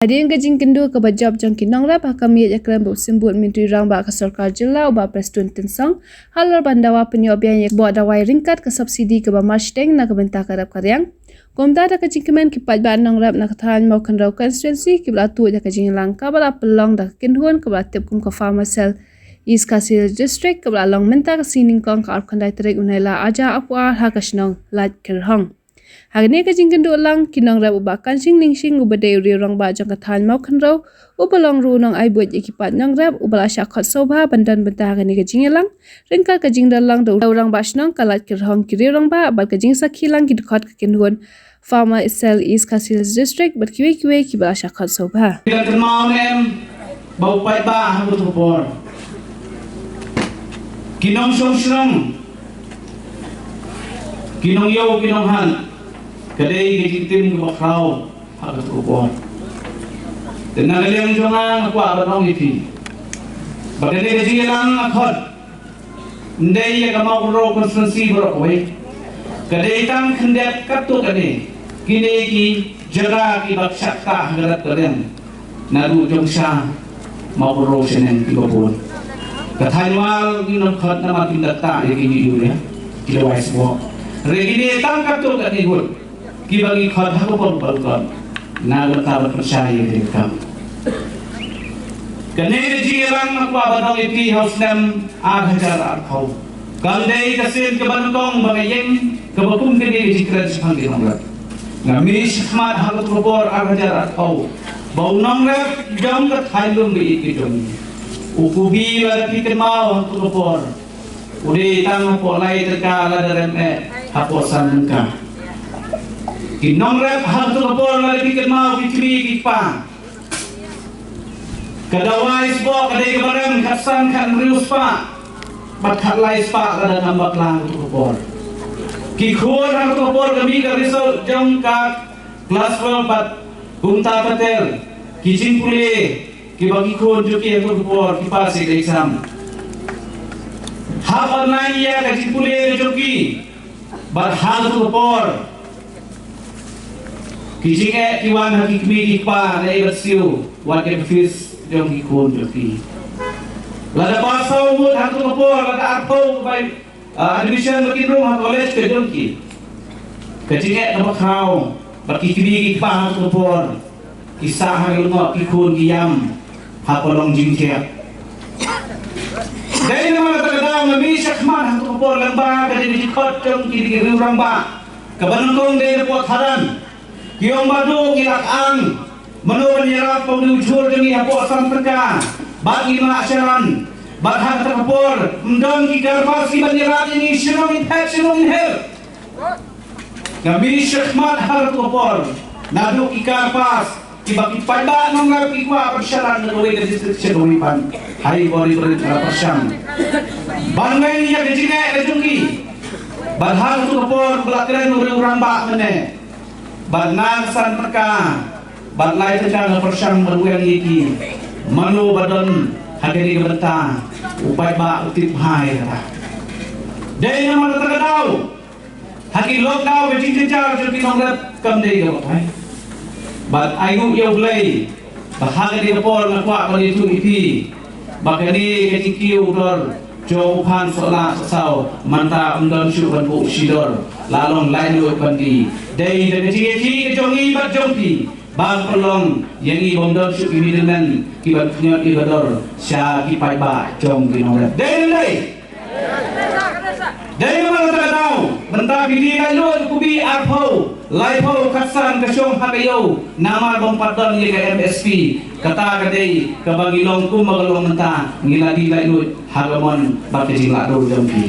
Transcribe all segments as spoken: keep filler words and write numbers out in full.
Hadien ka jingkynduh kaba jop jong ki nongrep ha ka miet ïakren bad u Symbud Myntri Rangbah ka Sorkar Jylla u Bah Prestone Tynsong halor ban dawa pynïoh biang ïa ka bor dawai ryngkat ka subsidi kaba marshiteng na ka bynta ka rep ka riang. Kumta da ka jingkmen ki paidbah nongrep na ka thaiñ Mawkhynrew constituency kiba la tuid ïa ka jingïalang kaba la pynlong da ka kynhun kaba la tip kum ka Farmer Cell East Khasi Hills District kaba la long mynta ka sngi nyngkong ka arphew khyndai tarik u Nailar arhajar arphew ar ha ka shnong Laitkyrhong. Ha kane ka jingkynduh lang ki nongrep u Bah Kanshing Ningsing uba dei u riew rangbah jong ka thaiñ Mawkhynrew uba long ruh u nongai buit ïa ki paid nongrep uba la shah khot sngewbha ban don bynta ha kane ka jingïalang ryngkat ka jingdon lang da u rangbah shnong ka Laitkyrhong, ki riew rangbah bad ka jingsakhi lang ki dkhot ka kynhun Farmer Cell East Khasi Hills District bad kiwei kiwei kiba la shah khot sngewbha. Ki la kynmaw ne em ba u paidbah ha kut ka por ki nongshong shnong, ki nongïew, ki nonghan, ka dei ka jingtim kaba khraw ha kut ka por. Te na ka liang jong nga nga kwah ban ong ïa phi ba kane ka jingïalang nga khot ym dei ïa ka Mawkynrew constituency baroh kawei. Ka dei tang khyndiat katto katne kine ki jaka kiba kshaid ktah ha ka rep ka riang. Naduh jong sha Mawkynrew shaneng kiba bun. Ka thaiñ Mawkynrew ngi ym khot namar kim da ktah ïa ki ïuria, ki dawai sboh. Hynrei kine tang katto katne ngut kiba ngi khot ha ka por ba ngi khot na ka bynta ban pynshai ïa kane ka kam. Kane ka jingïalang nga kwah ban ong ïa phi ha u snem ar hajar arphew kam dei ka sien kaba nyngkong ba ka ïeng kaba kum kane ka jingkren shaphang ki nongrep. Nga mih shakhmat ha kut ka por ar hajar arphew ba u nongrep jong ka thaiñ lum ba ïeit ka jong ngi, u Kubi, lada phi kynmaw ha kut ka por u dei tang hapoh lai tyngka, lada rem eh hapoh san tyngka. Ki nongrep ha kut ka por lada phi kynmaw ki kmie ki kpa, ka dawai sboh ka dei kaba rem khatsan, khathynriew spah bad khatlai spah lada ngam bakla ha kut ka por. Ki khun ha kut ka por, ka mih ka result jong ka klas twelve bad kumta ter ter, ki jingpule kiba ki khun jong ki ha kut ka por ki pass ïa ka exam. Hap ban ai ïa ka jingpule jong ki bad ha kut ka por ki jingeh ki wan ha ki kmie ki kpa na i bad siew wat ïa ka fees jong ki khun jong ki. Lada ba saw ngut ha kut ka por, lada arphew bai, ah, admission ba kin rung ha college ka jong ki. Ka jingeh kaba khraw bad ki kmie ki kpa ha kut ka por ki sah ha ka lyngngoh, ki khun ki ïam ha ka long jingthiah. Dei namar kata ka daw nga mih shakhmat ha kut ka por lyngba ka jingkhot jong ki riew rangbah. Kaba nyngkong dei na pdeng tharan. Ki ong ba dei ngi la kyang mano ban ïarap ba u dei u jhur jong ngi hapoh san tyngka. Bad ngim lah shalan. Bad ha kata ka por ym don ki car pass kiban ïarap ïa ngi, shano ngin phet, shano ngin her. Nga mih shakhmat ha kata ka por naduh ki car pass kiba ki paidbah nongrep ki kwah ban shalan na kawei ka district sha kawei pat. Hai bor i bor i ka pyrshang ban ngeit ïa ka jingeh ka jong ki. Bad ha kata ka por ba la kren u riew rangbah mynne, bad na ka san tyngka bad lai tyngka nga pyrshang ban weng ïa ki. Mano ba don ha kane ka bynta, u paidbah u tip bha ïa kata. Dei namar kata ka daw ha ki lockdown ka jingjynjar jong ki nongrep kam dei kaba phai. Bad ai nguh ïa U Blei ba ha kane ka por nga kwah ban ïathuh ïa phi ba kane ka jingkiew dor jong u phan sohlah sohsaw mynta ym don shuh ban buh shi dor, la long laitluid ban die. Dei da ka jingïakhih ka jong ngi bad jong phi ba ka pynlong ïa ngi bym don shuh ki middleman kiban pynïoh ïa ka dor sha ki paidbah jong ki nongrep. Dei ne ym dei? Dei namar kata ka daw mynta phi die laitluid, Kubi, arphew, laiphew, khatsan ka shong ha ka ïew namar bym pat don ïa ka M S P. Kata ka dei kaba ngi long kumba ka long mynta, ngi la die laitluid ha ka mon bad ka jinglah dur jong phi.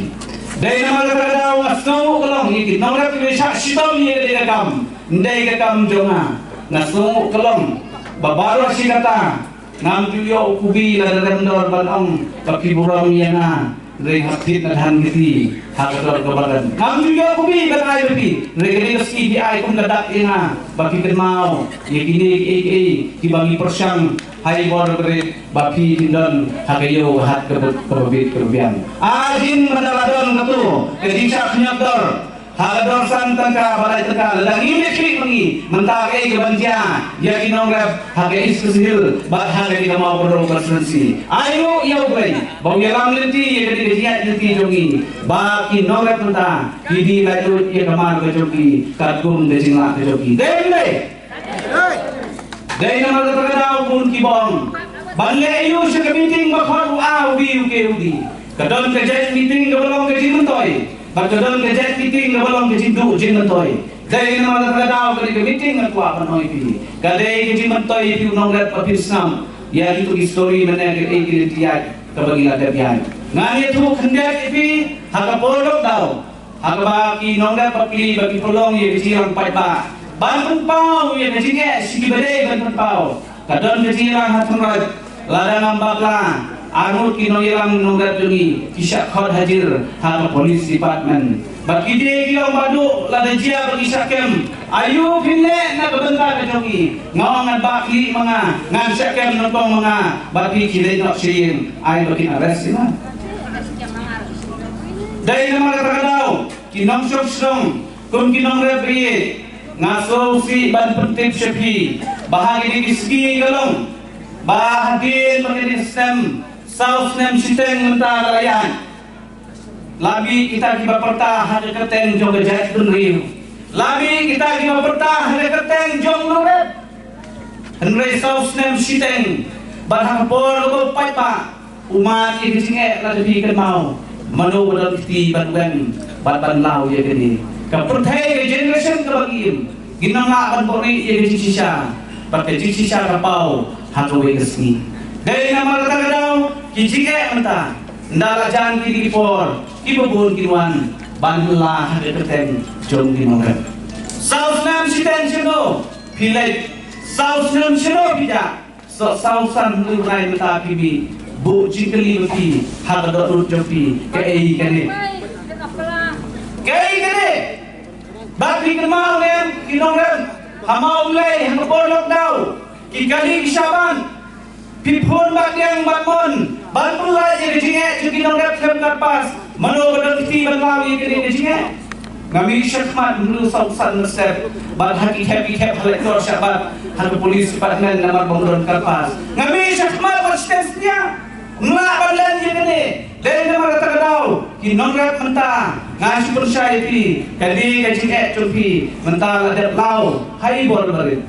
Dei namar kata ka daw nga sngewnguh ka long ïa ki nongrep kiba shah shitom ïa kane ka kam. Ym dei ka kam jong nga. Nga sngewnguh ka long ba baroh shi katta ngam ju ïoh, Kubi, lada rem dor ban ong ba phi burom ïa nga. Hynrei hap thied na dhan kti ha ka dor kaba don. Ngam ju ïoh, Kubi, ban ai ba phi. Hynrei kane ka sngi phi ai kum ka dak ïa nga ba phi kynmaw ïa kine kiei kiei kiba ngi pyrshang ha i bor ba rit ba phi phin don ha ka ïew ka hat kaba, kaba bit kaba biang. Ar jing mynta la don kato ka jingshah khñiot dor. Ha ka dor san tyngka, ba lai tyngka, lada ngim ïa khlieh ma ngi, mynta kaei kaban jia ïa ki nongrep ha ka East Khasi Hills bad ha kane ka Mawkynrew constituency? Ai nguh ïa U Blei ba u ïalam lynti ïa kane ka jingïaid lynti jong ngi, ba ki nongrep mynta ki dei laitluid ïa ka mar ka jong ki katkum ka jinglah ka jong ki. Dei ne em? Dei namar kata ka daw, bun ki bong, ban leh aïu sha ka meeting ba khot u A, u B, u K, u D? Ka don ka jait meeting kaba long ka jingmyntoi, bad ka don ka jait meeting kaba long ka jingduh jingmyntoi. Dei namar kata ka daw, kane ka meeting nga kwah ban ong ïa phi, ka dei ka jingmyntoi ïa phi u nongrep ba phin sngap ïa kito ki story, mane kaei ka lynti ïaid kaba ngi la dep ïaid. Ngan ïathuh khyndiat ïa phi, ha ka por lockdown, ha kaba ki nongrep bapli ba ki pynlong ïa ka jingïalang paidbah ban pynpaw ïa ka jingeh sha kiba dei ban pynpaw, ka don ka jingïalang ha tynrai. Lada ngam bakla, arngut ki nongïalang nongrep jong ngi ki shah khot hajir ha ka police department. Bad kine ki long ba duh, lada jia ba ki shah kem, aïu phin leh na ka bynta ka jong ngi? Nga ong ngan bah khlieh ma nga, ngan shah kem nyngkong ma nga, bad phi, ki leit noh sha ïing, ai ba kin arrest ïa nga. Dei namar kata ka daw, ki nongshong shnong kum ki nongrep ba ïeit, nga sngewsih ban pyntip sha phi ba ha kine ki sngi ka long ba hadien ba kine ki snem, saw snem shiteng mynta ka la ïaid, la mih kita kiba pyrta ha ka kyrteng jong ka jaitbynriew, la mih kita kiba pyrta ha ka kyrteng jong u nongrep. Hynrei saw snem shiteng bad ha ka por kaba u paidbah u mad ïa ka jingeh, lada phi kynmaw, mano ba don kti ban weng bad ban law ïa kane? Ka pyrthei, ka generation kaba ngi im, ngin nang lah ban buhrieh ïa ka jingshisha bad ka jingshisha ka paw ha kawei ka sngi. Dei namar kata ka daw, ki jingeh mynta, ynda la jan kine ki por, kiba bun kin wan ban la ha ka kyrteng jong ki nongrep. Saw snem shiteng shano phi leit, saw snem shano phi jah, sa-, saw san hynriew bnai mynta phi mih. Buh jingkylli ma phi ha ka dohnud jong phi, kaei kane? Kaei kane? Bad phi kynmaw ne em, ki nongrep, ha Mawlai, ha ka por lockdown, ki kali ki shah ban, phi phone bad Diang bad Mon ban pynlait ïa ka jingeh jong ki nongrep khlem kyrpad. Mano ba don kti ban law ïa kane ka jingeh? Nga mih shakhmat hynriew saw san step, bad ha ki khep ki khep ha Laitkor Shahbad, ha ka police department, namar ba ym don kyrpad. Nga mih shakhmat bad shiteng synñia, ym lah ban len ïa kane. Dei namar kata ka daw, ki nongrep mynta, nga shu pynshai ïa phi, kane ka jingeh jong phi mynta la dep law ha i bor barit.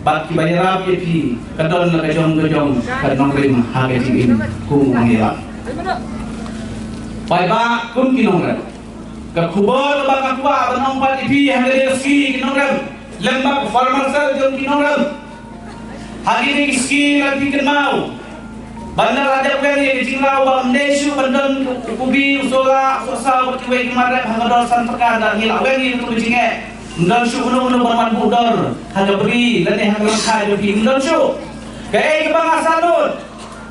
Bad kiba ïarap ïa phi, ka don la ka jong ka jong ka nongrim ha ka jingim kum u nongïarap. Paidbah kum ki nongrep, ka khubor ba nga kwah ban ong pat ïa phi ha kane ka sngi ki nongrep, lem bad ka farmer cell jong ki nongrep. Ha kine ki sngi, lada phi kynmaw, ban da la dep weng ïa ka jinglaw ba ym dei shuh ban don u kubi, u sohlah, u sohsaw bad kiwei ki mat rep ha ka dor san tyngka, da ngi la weng ïa katu ka jingeh. Ym don shuh uno uno ban wan buh dor ha ka bri lane ha ka lyngkha jong phi, ym don shuh. Kaei kaba nga sah lut,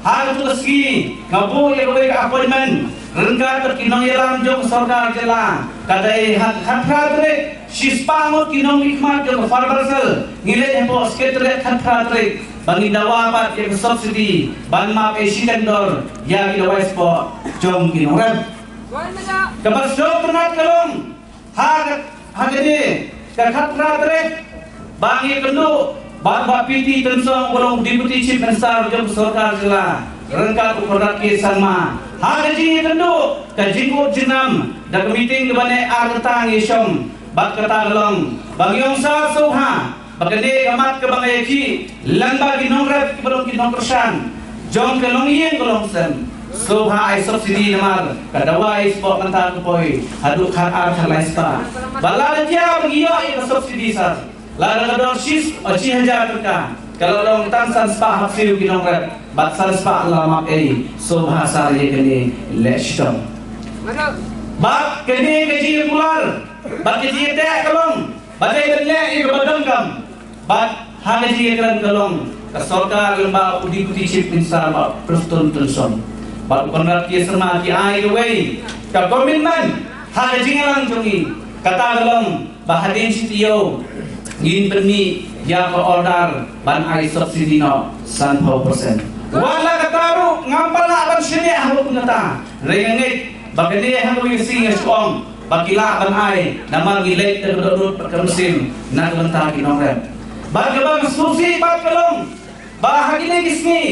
ha katu ka sngi nga buh ïa kawei ka appointment ryngkat bad ki nongïalam jong ka sorkar jylla. Ka dei ha ka khatphra tarik, shispah ngut ki nongmihkhmat jong ka farmer cell ngi leit hapoh secretariat khatphra tarik ba ngin dawa pat ïa ka subsidy ban map ei shiteng dor ïa ki dawai spot jong ki nongrep. Kaba sdang tynnat ka long, ha ka, ha kane ka khatphra tarik, ba ngi ïakynduh bad Bah P T Tynsong, ba long Deputy Chief Minister jong ka sorkar jylla, ryngkat u Conrad K Sangma. Ha ka jingïakynduh, ka jingkut jingnam, da ka meeting kaba neh ar kynta ngi shong, bad kata ka long ba ngi ong sa sngewbha ba kane ka mat kaba nga ïakhih lyngba ki nongrep kiba long ki nongkyrshan jong ka longïing ka longsem, sngewbha ai subsidy namar ka dawai spot mynta ka poi haduh khatar khatlai spah. Bad lada jia ba ngi ïoh ïa ka subsidy, sir, lada ka dor shi, shi hajar tyngka, ka la long tang san spah hapsiw ki nongrep, bad san spah la map ei. Sngewbha sir, ïa kane leh shitom. Bad kane ka jingkular bad ka jingteh ka long ba dei ban leh ïa kaba donkam. Bad ha ka jingïakren ka long ka sorkar lyngba u Deputy Chief Minister Bah Prestone Tynsong bad u Conrad K Sangma ki ai kawei ka commitment ha ka jingïalang jong ngi. Kata ka long ba hadien shi taïew ngin pynmih ïa ka order ban ai subsidy noh sanphew percent. Wat la katta ruh ngam pat lah ban shaniah ha ka kum kata. Hynrei nga ngeit ba kane ha kawei ka sngi nga shu ong Ba ki lah ban ai namar ngi leit da ka dohnud bad ka mynsiem na ka bynta ki nongrep. Bad kaba sngewsih pat ka long ba ha kine ki sngi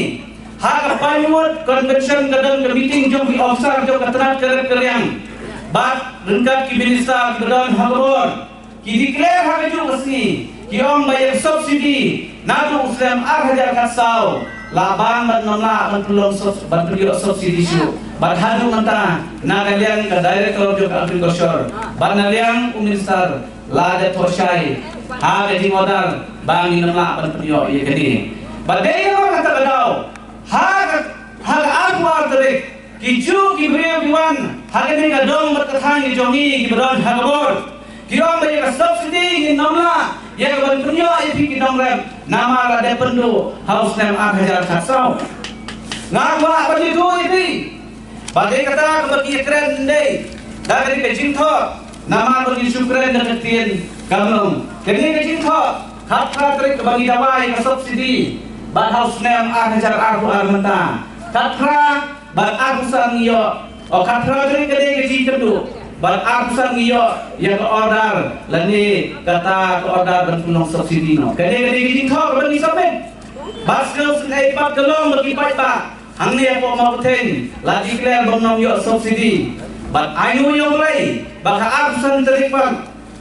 ha ka Pinewood Convention ka don ka meeting jong ki officer jong ka tnat ka rep ka riang bad ryngkat ki minister kiba don ha ka bor. Ki declare ha kajuh ka sngi, ki ong ba ïa ka subsidy naduh u snem ar hajar khatsaw la bang bad ngam lah ban pynlong subs-, ban pynïoh subsidy shuh. Bad haduh mynta na ka liang ka director jong ka agriculture bad na liang u minister la dep thoh shai ha ka jingorder ba ngin ym lah ban pynïoh ïa kane. Bad dei namar kata ka daw ha ka, ha ka arphew ar tarik, ki juh ki briew ki wan ha kane ka dong bad ka thaiñ ka jong ngi kiba don ha ka bor. Ki ong ba ïa ka subsidy ngin ym lah ïa ka ban pynïoh ïa phi ki nongrep namar la dep pynduh ha u snem ar hajar khatsaw. Nga kwah ban ïathuh ïa phi ba dei kata kaba ki ïakren dei da kane ka jingthoh namar ba ngi shu kren da ka ktien ka mlong. Kane ka jingthoh khatphra tarik kaba ngi dawa ïa ka subsidy bad ha u snem ar hajar arphew ar mynta khatphra bad arphew san ngi ïoh, o khatphra tarik ka dei ka jingkynduh bad arphew san ngi ïoh ïa ka order lane kata ka order ban pynlong subsidy noh. Kane ka dei ka jingthoh kaba ngi submit. Bad sngewsynei pat ka long ba ki paidbah hangne hapoh Mawkathiang la declare ba ngin ym ïoh subsidy. Bad ai nguh ïa U Blei ba ka arphew san tarik pat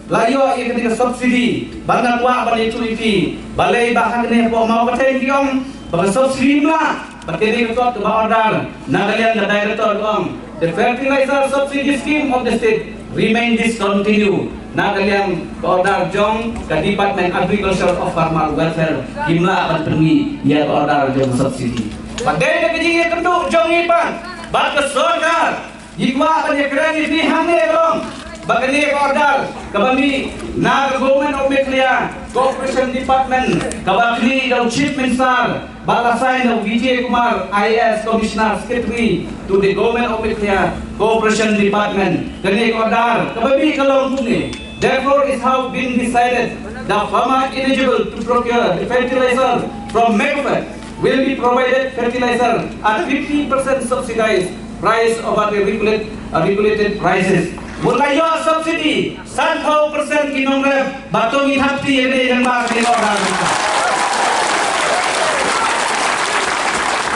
la ïoh ïa kane ka subsidy. Bad nga kwah ban ïathuh ïa phi balei ba hangne hapoh Mawkathiang ki ong ba ka subsidy ym lah. Bad kane ka kot kaba order na ka liang ka director ka ong the fertilizer subsidy scheme of the state remain discontinue. Na ka liang ka order jong ka Department Agriculture of Farmer Welfare kim lah ban pynmih ïa ka order jong ka subsidy. Bad dei na ka jingïakynduh jong ngi pat bad ka sorkar, ngi kwah ban ïakren ïa phi hangne ka long ba kane ka order kaba mih na ka Government of Meghalaya Cooperation Department kaba khmih da u Chief Minister bad la sign da u Vijay Kumar I A S Commissioner Secretary to the Government of Meghalaya Cooperation Department. Kane ka order kaba mih ka long kumne. Therefore, it has been decided that farmer eligible to procure the fertilizer from MECOFED will be provided fertilizer at fifty percent subsidized price over the regulate, uh, regulated prices. Mut la ïoh subsidy sanphew percent ki nongrep ba to ngi thap ti ïa kane ïa kane ba kane order.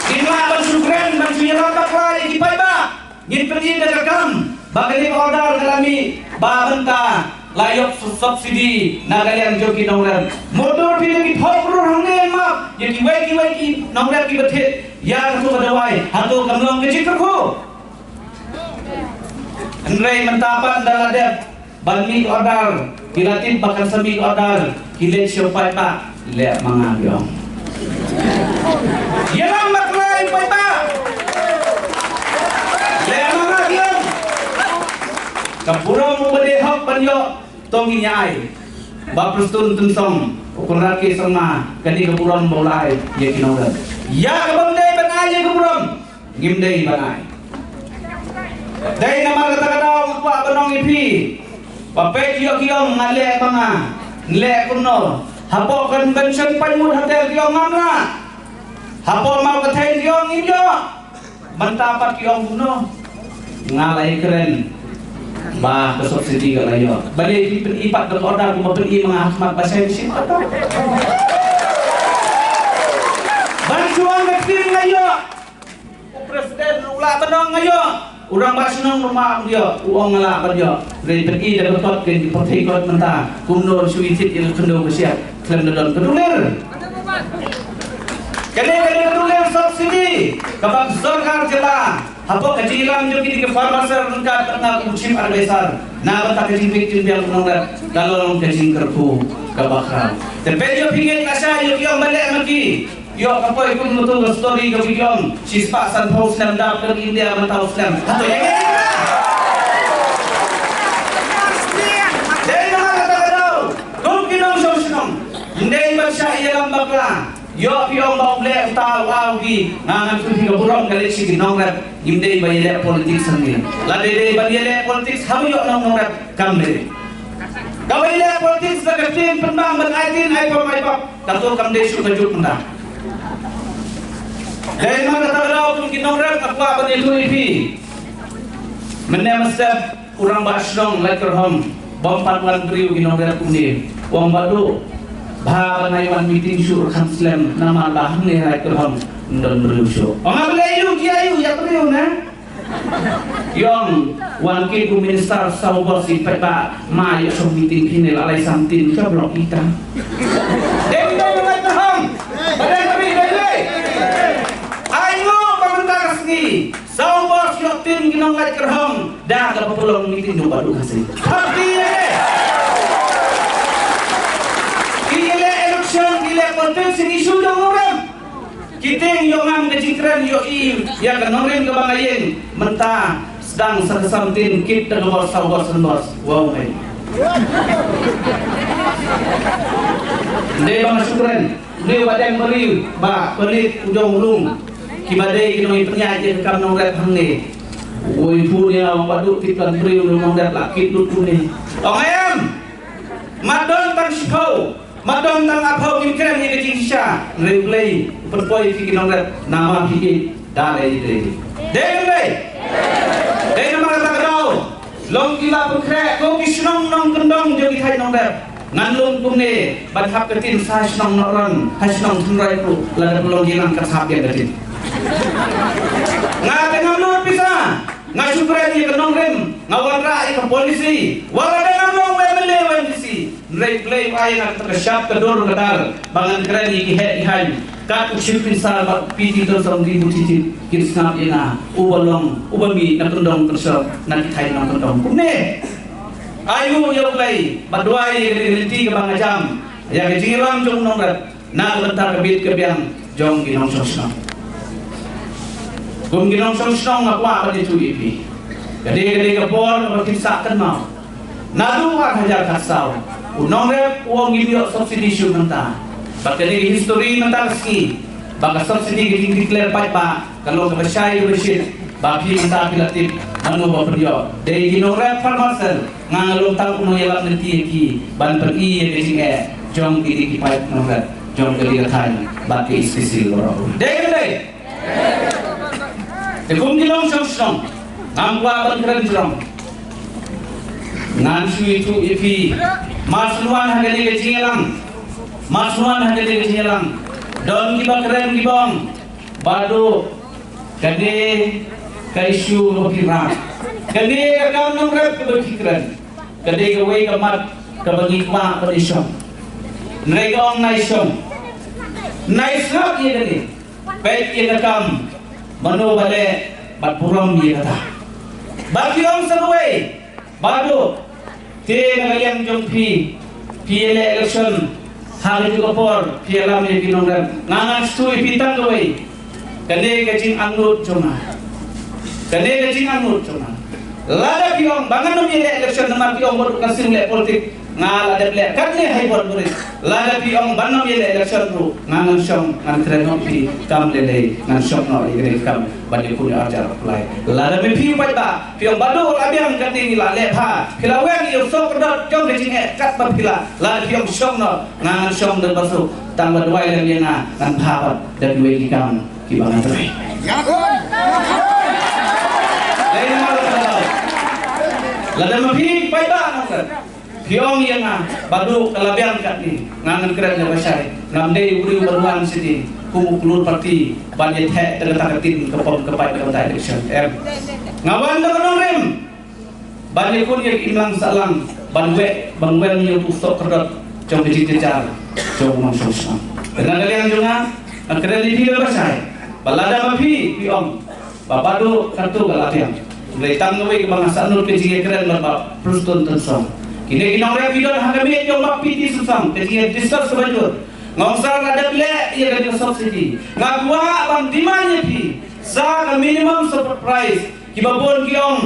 Ngim lah ban shu kren ban shu ïalam bakla ïa ki paidbah. Ngin pyni da ka kam ba kane ka order ka la mih ba mynta la ïoh subsidy na ka liang jong ki nongrep. Mutdur phi da ki phew klur hangne map ïa kiwei kiwei ki nongrep kiba thied ïa kato ka dawai. Hato kam long ka jingkyrkhu? Hynrei mynta pat da la dep ban mih order, ki la tip ba kan sa mih order, ki leit sha u paidbah, leh ma nga biang. Ïalam bakla ïa u paidbah. Leh ma nga biang. Ka burom uba dei hok ban ïoh to ngin ïa ai. Bah Prestone Tynsong, u Conrad K Sangma, kane ka burom ba u la ai ïa ki nongrep. Ïa ka bym dei ban ai ïa ka burom. Ngim dei ban ai. Dei namar kata ka daw nga kwah ban ong ïa phi. Ba peit ïoh ki ong nga leh ba nga leh kumno. Hapoh convention Pinewood Hotel ki ong ngam lah. Hapoh Mawkathiang ki ong ngim ïoh. Mynta pat ki ong kumno. Nga la ïakren ba ka subsidy ka la ïoh. Balei phi pyni pat da ka order kumba pyni ma nga ha khmat ba shai shim order. Ban shu ong ka ktien la ïoh. U President u lah ban ong nga ïoh. U Rangbah Shnong u map ïoh. U ong nga lah ban ïoh. Ri pyni da ka kot ka pyrthei kot mynta. Kumno shu ïa thied ïa ka khyndew ka shiah khlem da don ka dulir. Kane kane ka dulir subsidy kaba ka sorkar jylla hapoh ka jingïalam jong kine ki farmer cell ryngkat bad nga kum u chief adviser na bynta ka jingpeit jingbiang u nongrep ka long ka jingkyrkhu kaba khraw. Te peit ïoh phi ngeit lashai ïoh ki ong ba leh ma ki. Ïoh ka poi kum mutu ka story ka bidiong shispah sanphew snem dap ka India mynta u snem. Hato ïa ngeit ïa ka? Dei namar kata ka daw kum ki nongshong shnong. Ym dei ban shah ïalam bakla. Ïoh phi ong ba u leh uta u a u bi. Nga ngan kylli phi ka burom ka leit sha ki nongrep. Ngim dei ba ïaleh politics hangne. Lada dei ban ïaleh politics haba ïoh nong nongrep kam dei. Kaba ïaleh politics da ka ktien pynbang ban ai tin ai pom ai pap. Kato kam dei shuh ka juk mynta. Dei namar kata ka daw kum ki nongrep nga kwah ban ïathuh ïa phi. Mynne mynstep U rangbah shnong Laitkyrhong bym pat wan briew ki nongrep kumne. U ong Bah Duh, bha ba nga ïa wan meeting shuh ruh kham slem namar ba hangne Laitkyrhong ym don briew shuh. Ong nga, balei ïa u, ïa u, ïa briew ne? U ong, wan kit u minister saw bos ïa phi paidbah, ma ïa shong meeting phi ne la lai sam tin ka block ita. Dei dei Laitkyrhong. Ba dei ka ri dei dei. Ai nguh ba mynta ka sngi saw bos ïoh tin ki nong Laitkyrhong da kaba pynlong meeting jong Bah Duh Khasi. Party ne. Ki leh election, ki leh politics, ki shu dong nongrem. Ki tieng ïoh ngam ka jingkren ïoh i ïa ka nongrim kaba nga ïeng mynta sdang sa ka samtin kit da ka bos saw bos san bos. Wow mei. Dei ba nga shu kren. Dei ba deng bari ba pelit u jong rung. Kiba dei ki nong i pynïaid ïa ka kam nongrep hangne. Woi pu nia ong Bah Duh tip kan briew nongrep la kit lut kumne. Ong em. Mat don tang shiphew. Mat don tang arphew ngin kren ïa ka jingshisha. Hynrei U Blei u pynpoi ïa ki nongrep namar ki ïeit da lei lei. Dei ne em dei? Dei namar kata ka daw long ki la pynkhreh ko ki shnong nongkyndong jong ki thaiñ nongrep. Ngan lum kumne ban hap ka tin sa shnong Nohron ha shnong Tynrai ruh lada pynlong ki nang ka thap ïa ka tin. Nga te ngam lut pisa. Nga shu kren ïa ka nongrim, nga wanrah ïa ka policy. Wat la dang nga long u M L A u M D C. Hynrei Blei u ai ïa nga kata ka shap ka dur ka dar ba ngan kren ïa ki heh ki haiñ. Kat u Chief Minister Bah P T Dorsang Ri Buttigieg kin sngap ïa nga uba long uba mih na kyndong kynshoh na ki thaiñ nongkyndong. Kumne. Ai nguh ïa U Blei ba duwai ïa ka lynti kaba nga jam ïa ka jingïalam jong u nongrep. Na ka bynta ka bit ka biang jong ki nongshong shnong. Kum ki nongshong shnong nga kwah ban ïathuh ïa phi. Ka dei ka dei ka por kaba phin sah kynmaw. Naduh ar hajar khatsaw u nongrep u ong ngim ïoh subsidy shuh mynta. Bad ka dei ka history mynta ka sngi ba ka subsidy ka jingdeclare paidbah ka long kaba shai kaba shit. Ba phi mynta phi la tip mano ba pynïoh. Dei ki nongrep farmer cell. Nga nga long tang u nongïalam lynti ïa ki ban pyni ïa ka jingeh jong kine ki paid nongrep jong kane ka thaiñ bad ka S P C baroh. Dei ne em dei? Te kum ki nongshong shnong ngam kwah ban kren jrong. Ngan shu ïathuh ïa phi. Mar shu wan ha kane ka jingïalang. Mar shu wan ha kane ka jingïalang. Don kiba kren kiba ong Bah Duh, kane ka issue ba phi rah. Kane ka kam nongrep kaba phi kren. Kane kawei ka mat kaba ngi kwah ban ïashong. Hynrei ka ong nai shong. Nai sngap ïa kane. Peit ïa ka kam mano ba leh bad burom ïa kata. Bad phi ong sa kawei. Bah Duh, te na ka liang jong phi, phi ïaleh election, ha katu ka por, phi ïalam ïa ki nongrep. Nga ngan shu ïathuh ïa phi tang kawei. Kane ka jingangnud jong nga. Kane ka jingangnud jong nga. Lada phi ong ba ngan ym ïaleh election namar phi ong ba Bah Duh Khasi u leh politik. Nga la dep leh katne ha i bor buris. Lada phi ong ban ym ïaleh election ruh nga ngan shong ngan kren noh phi kam lei lei ngan shong noh ïa kane ka kam ban ïakhun ïa arjar phlai. Lada me phi u paidbah phi ong Bah Duh la biang katne ngi la leh bha phi la weng ïa u soh kdot jong ka jingeh katba phi la. Lada phi ong shong noh nga ngan shong da ba suk tang ba duwai lem ïa nga ngan bha bad da kiwei ki kam kiba nga trei. Lada me phi paidbah ngan kren. Phi ong ïa nga, Bah Duh ka la biang katne, nga ngan kren ïa ba shai. Ngam dei u briew ba wan sini, kum u klur party, ban ïa theh da kata ka tin ka pom ka pait da kata election. Em. Nga wan da ka nongrim. Ban ïa kun ïa ka imlang sahlang, ban weh, ban weng ïa u soh kdot, jong ka jingjajar, jong u nongshong shnong. Kane ka liang jong nga, nga kren ïa phi da ba shai. Ba lada ma phi, phi ong. Ba Bah Duh katu ka la biang. Hynrei tang kawei kaba nga sahnud ka jingïakren bad Bah Prestone Tynsong. Kine ki nongrep ki don ha ka miej jong Bah P T Synsong ka jingïadiscuss kaba jur. Nga ong sir nga dep leh ïa ka subsidy. Nga kwah ban demand ïa phi sa ka minimum support price kiba bun ki ong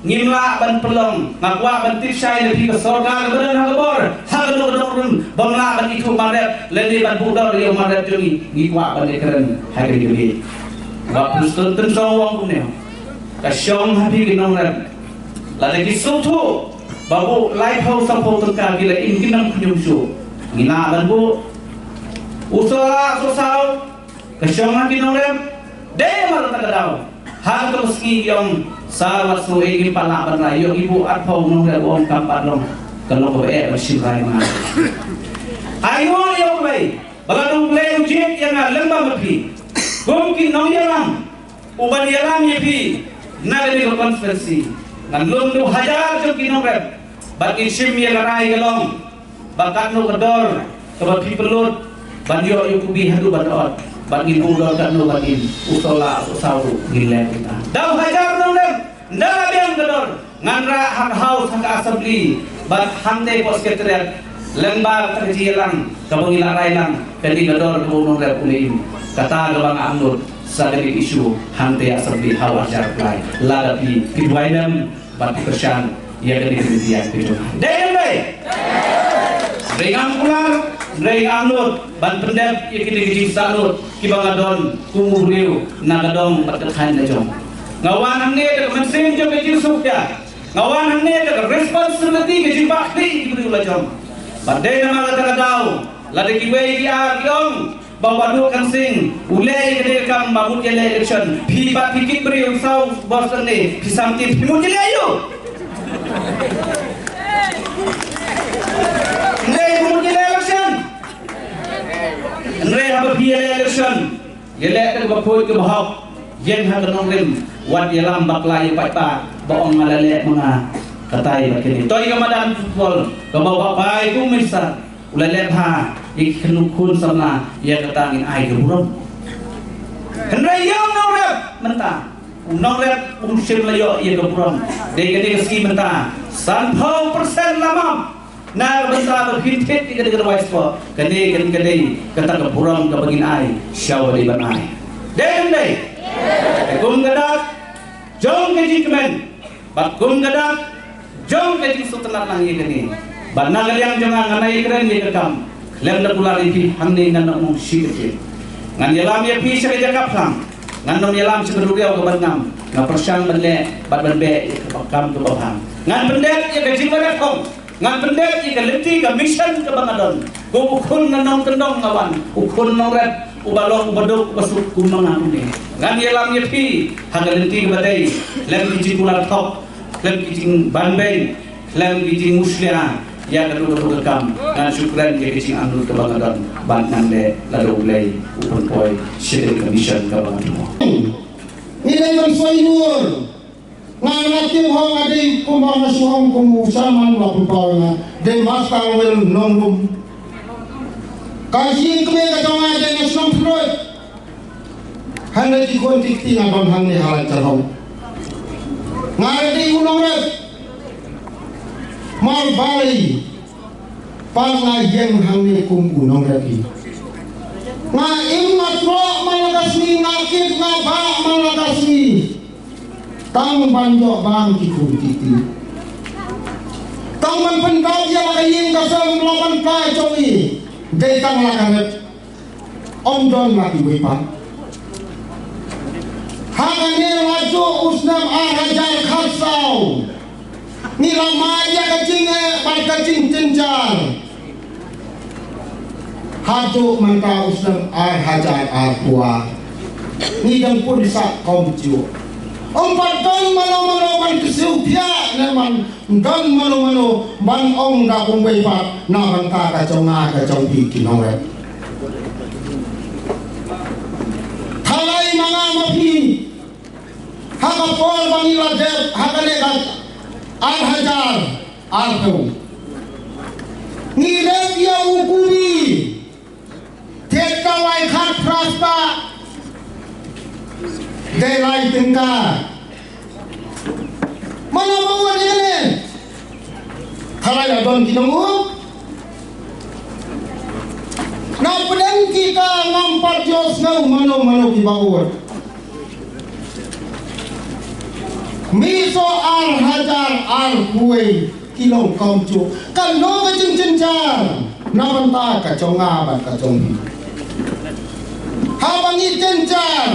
ngim lah ban pynlong. Nga kwah ban tip shai na phi ka sorkar kaba don ha ka bor ha ka dong ka dong run bym lah ban ithuh marep lane ban buh dor ïa u marep jong ngi. Ngi kwah ban ïakren ha ka jingïadei. Bah Prestone Tynsong u ong kumne. Ka shong ha phi ki nongrep. Lada ki sngewthuh ba buh laiphew sanphew tyngka ki la im ki nang khñium shuh. Ngi lah ban buh. U soh lah soh saw. Ka shong ha ki nongrep. Dei mar kata ka daw. Ha kata ka sngi ki ong Sa wat sngew ei ngim pat lah ban rai, ïoh i buh arphew nongrep u ong kam pat long. Ka long kaba eh ban shim rai ma. Ai nguh ïa U Blei ba la dei U Blei u jied ïa nga lem bad phi kum ki nongïalam, u ban ïalam ïa phi na kane ka constituency. Ngan lum da u hajar jong ki nongrep bad ngin shim ïa ka rai ka long ba katno ka dor kaba phi pynlut ban ïoh ïa u kubi haduh ban ot, bad ngin ong dor katno bad ngin u sola u saw ruh ngin leh kita. Da u hajar nongrep, ynda la biang ka dor, ngan rah ha ka House, ha ka Assembly bad hangtei hapoh Secretariat, lyngba kata ka jingïalang kaba ngi la rai lang, kane ka dor kaba u nongrep u la im, kata kaba nga angnud sa kane ka issue hangtei ha Assembly ha u arhajar khlai. Lada phi, phi duwai lem bad phi kyrshan ïa kane ka lynti ïa phi jong nga. Dei ne em dei? Hynrei ngam kular, hynrei nga angnud ban pyndep ïa kine ki jingsahlud kiba nga don kum u briew na ka dong bad ka thaiñ la jong. Nga wan hangne da ka mynsiem jong ka jingsngewkhia. Nga wan hangne da ka responsibility, ka jingbakla ki briew la jong. Bad dei namar kata ka daw, lada kiwei ki ar ki ong ba u Bah Khansing u leh ïa kane ka kam ba mut ïaleh election, phi pat phi kit briew saw bor snem, phi samti phi mut ïaleh ïa u. Hynrei phi mut ïaleh election. Hynrei haba phi ïaleh election, ïaleh da kaba khuid kaba hok, ïeng ha ka nongrim, wat ïalam bakla ïa u paidbah ba ong nga la leh ma nga katai bad kane. To ïa ka madan football kaba u Bah Bai kum u minister u la leh bha ïa ki khun samla, ïa kata ngin ai ka burom. Hynrei ïa u nongrep mynta, u nongrep um shym la ïoh ïa ka burom. Dei kane ka sngi mynta, sanphew percent la map na ka bynta ba phin thied ïa kane ka rwai sport. Kane kan ka dei kata ka burom kaba ngin ai sha uba dei ban ai. Dei ne em dei? Te kum ka dak jong ka jingkmen bad kum ka dak jong ka jingsngewtynnat lang ïa kane, bad na ka liang jong nga, ngan ïakren ïa ka kam. Khlem da kular ïa phi hangne ngan ong shi kyntien. Ngan ïalam ïa phi sha ka jaka phlang. Ngan ym ïalam sha ka duriaw kaba ngam. Nga pyrshang ban leh bad ban beh ïa ka kam kaba bha. Ngan pyndep ïa ka jingbarit hok. Ngan pyndep ïa ka lynti ka mission kaba nga don. Kum u khun na nongkyndong nga wan, u khun nongrep uba long uba duk uba suk kum ma nga kumne. Ngan ïalam ïa phi ha ka lynti kaba dei, khlem ki jingkular thok, khlem ki jingbanbeiñ, khlem ki jingmushlia ïa kano kano ka kam. Ngan shu kren ïa ka jingangnud kaba nga don bad ngan leh lada U Blei u pynpoi sha ka mission kaba nga thmu. Ngi dei ban soi nur. Nga, nga tip ho nga dei kumba nga shu ong kum u chairman la pynpaw nga, dei Master Will Nonglum. Ka jingkmen ka jong nga dei nga shnong Thnoi. Hangne ki khun ki kti nga don hangne ha Laitjyrhong. Nga dei u nongrep. Mar balei pat nga ïeng hangne kum u nongrep hi? Nga im nga troh man la ka sngi, nga kit nga bah man la ka sngi. Tang ban ïoh bam ki khun ki kti. Tang ban pyndap ïa la ka ïing ka sem, la ban kai jong ngi. Dei tang la ka rep. Ym don la kiwei pat. Ha kane la juh u snem ar hajar khatsaw. Ngi la mad ïa ka jingeh bad ka jingjynjar. Haduh mynta u snem ar hajar arphew ar, ngi dang pun sah kumjuh. Ym pat don mano mano ban kyrsiew thiah ne ban don mano mano ban ong da kumwei pat na bynta ka jong nga ka jong phi ki nongrep. Thalai ma nga ma phi, ha ka por ba ngi la dep ha kane ka ar hajar arphew, ngi rep ïa u kubi. Thied ka lai khat phra spah. Dei lai tyngka. Mano ba wan ïa kane? Thalai la don ki nongut. Na pdeng kita ngam pat ïohsngew mano mano kiba wan. Mih soh ar hajar arphew wei ki long kumjuh. Kano ka jingjynjar na bynta ka jong nga bad ka jong phi? Haba ngi jynjar,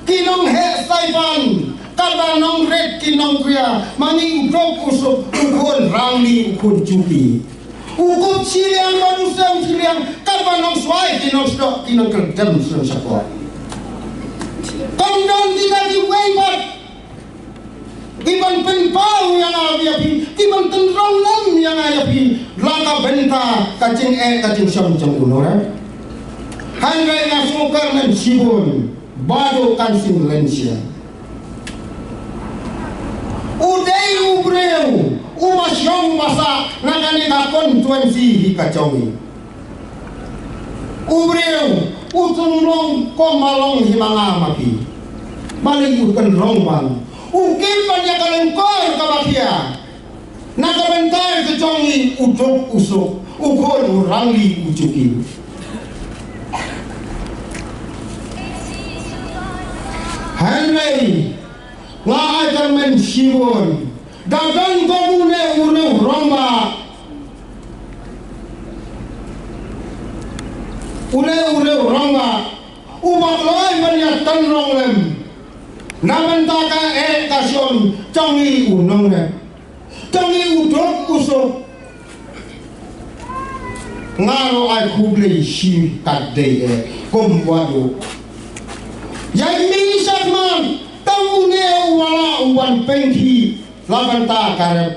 ki nongheh stipend, katba nongrit ki nongkria, ma ngi u duk u suk, u khun rangli, u khun juki. U kup shiliang bad u sem shiliang, katba nongswai ki nongsdok ki nongkyrdem shnong shapoh. Kam don kita kiwei pat. Ki ban pynpaw ïa nga ïa phi, ki ban tynrong lem ïa nga ïa phi, la ka bynta ka jingeh ka jingshong jong u nongrep. Hynrei nga sngewkmen shibun, Bah Duh Kansing Lynshia. U dei u briew uba shong ba sah na kane ka constituency hi ka jong ngi. U briew u tynrong kum ba long hi ma nga ma phi. Balei u tynrong bang? U kit ban ïa ka lyngkor kaba khia. Na ka bynta ka jong ngi u duk u suk, u khun u rangli u juki. Hynrei nga ai kyrmen shibun, da don kum une u rangbah, une u rangbah uba kloi ban ïa tynrong lem na bynta ka eh ka shon jong ngi u nongrep, jong ngi u duk u suk. Nga ruh ai khublei shi katdei eh kum Bah Duh. Ïa i mih shakhmat tang une u la u wan pynkhih la bynta ka rep.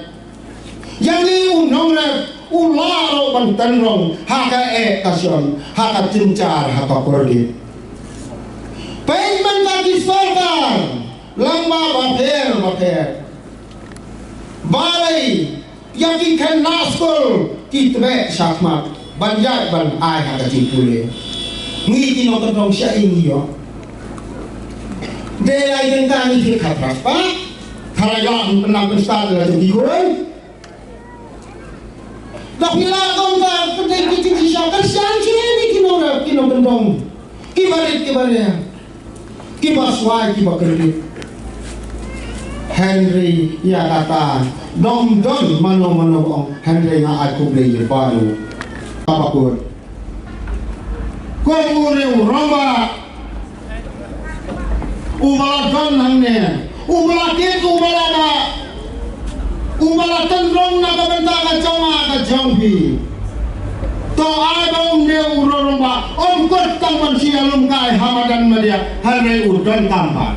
Ïa ngi u nongrep u la ruh ban tynrong ha ka eh ka shon, ha ka jynjar, ha ka kordit. Peit mynta ki sorkar lyngba bapher bapher. Balei ïa ki khynnah skul ki tbeh shakhmat ban ïaid ban ai ha ka jingpule? Ngi ki nongkyndong sha ïing ïoh. Dei lai dei ka ngi ki khatras pa. Khara ïoh pynlam pynstad la jong ki khun. Da phi la ong ka pynthei ki jingshisha kyrshan shuh ïa ngi ki nongrep ki nongkyndong. Ki barit ki baria. Kiba swai kiba kyrdit. Hynrei ïa kata dom don mano mano ba ong, hynrei nga ai khublei ïa baroh. Kaba kut. Kum une u rangbah uba la don hangne, uba la kit, uba la da, uba la tynrong na ka bynta ka jong nga ka jong phi. To ai ba um ne u rangbah um kut tang ban shu ïalum kai ha madan media, hynrei u donkam bad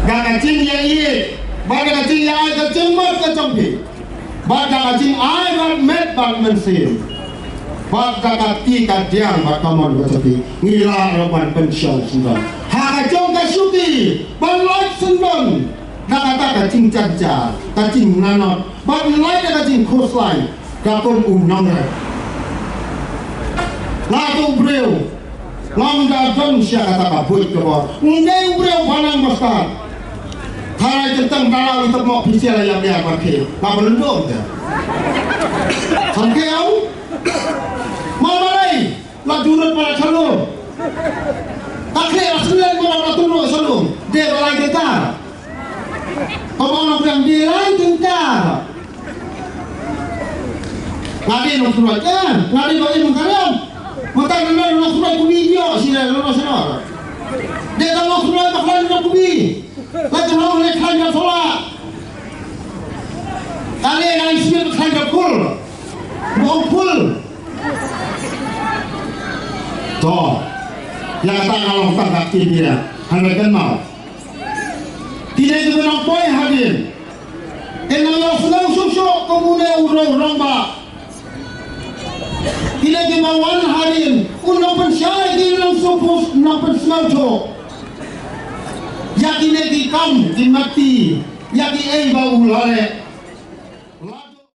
ka ka jingïaieit bad ka jingïaid ka jingmut ka jong phi. Bad da ka jingai bad met bad mynsiem bad da ka kti ka diang bad ka mon ka jong phi, ngi lah ruh ban pynshong sngewdon ha ka jong ka shuki ban lait sngewdon. Da kata ka jingjynjar, ka jingnanot bad lait da ka jingkhuslai ka kum u nongrep. Nga tu briew Ngam da don sha kata ka buit ka bor. Ngi dei u briew ba nang ba stad. Tharai tentang dalau ita mo official ïa biar ba ke. Ba belum dong te. Sampai au. Ma balei la durut para chalung. Ka khleh la sngewlem ba la turun chalung. Dei ba lai kita. Ka ba nang biang dei lai kita. Nga dei nongkhroi, eh, nga dei ba ïa nongkhroi. Mynta nga dei nongkhroi kubi ïoh sila nongkhroi sila. Dei tang nongkhroi ba khlaiñ nongkhroi kubi. Nga dei nongkhroi khlaiñ nongkhroi. Kali ngai sila khlaiñ nongkhroi. Nongkhroi. To. Ïa kata nga long tang ka kti dia. Hana kan mau. Kine kiba nang poi hadien. Kin nang ïohsngew shuh shuh kum une u rangbah. Kine kiba wan hadien. U nang pynshai ki nang sngewpus nang pynsngewthuh. Ïa kine ki kam ki mati. Ïa ki ei ba u la leh.